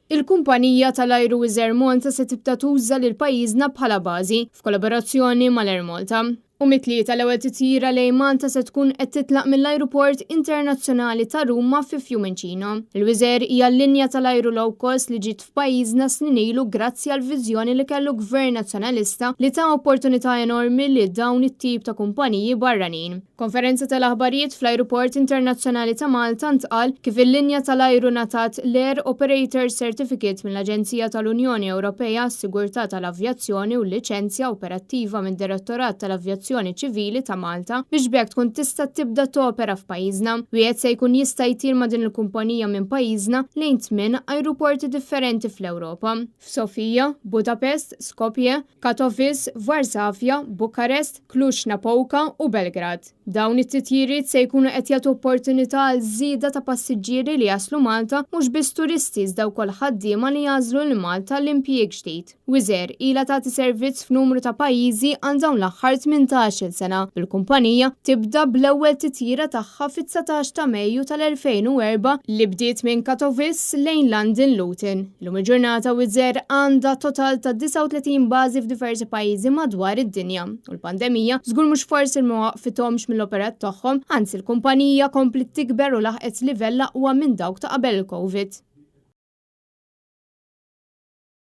Il-kumpanija tal-ajru Wizz Air Malta se tibda tuża lil pajjiżna bħala bażi, f'kollaborazzjoni mal-Air Malta. U mit-Tlieta l-ewwel titjira lejn Malta se tkun qed titlaq mill-Ajruport Internazzjonali ta' Ruma fi Fiumicino. Il-Wizz Air hija l-linja tal-ajru low cost li ġiet f'pajjiżna snin ilu grazzi għall-viżjoni li kellu Gvern Nazzjonalista li ta opportunità enormi li dawn it-tip ta' kumpaniji barranin. Konferenza tal-aħbarijiet fl-Ajruport Internazzjonali ta' Malta ntqal kif il-linja tal-ajru ngħatat l-Air Operator Certificate mill-Aġenzija tal-Unjoni Ewropea għas-Sigurtà tal-Avjazzjoni u l-liċenzja operattiva mid-Direttorat tal-Avjazzjoni Ċivili ta' Malta biex b'hekk tkun tista' tibda topera f'pajjiżna. Wieħed se jkun jista' jtir ma' din il-kumpanija minn pajjiżna lejn tminn ajruporti differenti fl-Ewropa, f'Sofia, Budapest, Skopje, Katowice, Varsavja, Bukarest, Cluj-Napoca u Belgrad. Dawn it-titjiriet se jkunu qed jagħtu opportunità għal żieda ta' passiġġieri li jaslu Malta, mhux biss turisti iżda wkoll ħaddiema li jagħżlu lil Malta għal impjieg ġdid. Wizz Air ilha tagħti servizz f'numru ta' pajjiżi għal dawn l-aħħar 18-il sena, bil-kumpanija tibda bl-ewwel titjira tagħha fit-19 ta' Mejju tal-2004 li bdiet minn Katowice lejn London Luton. Illum il-ġurnata Wizz Air għandha total ta' 39 bażi f'diversi pajjiżi madwar id-dinja u l-pandemija żgur mhux forsi li ma waqqfithomx mill-operat tagħhom, anzi l-kumpanija kompliet tikber u laħqet livell aqwa minn dawk ta' qabel il-Covid.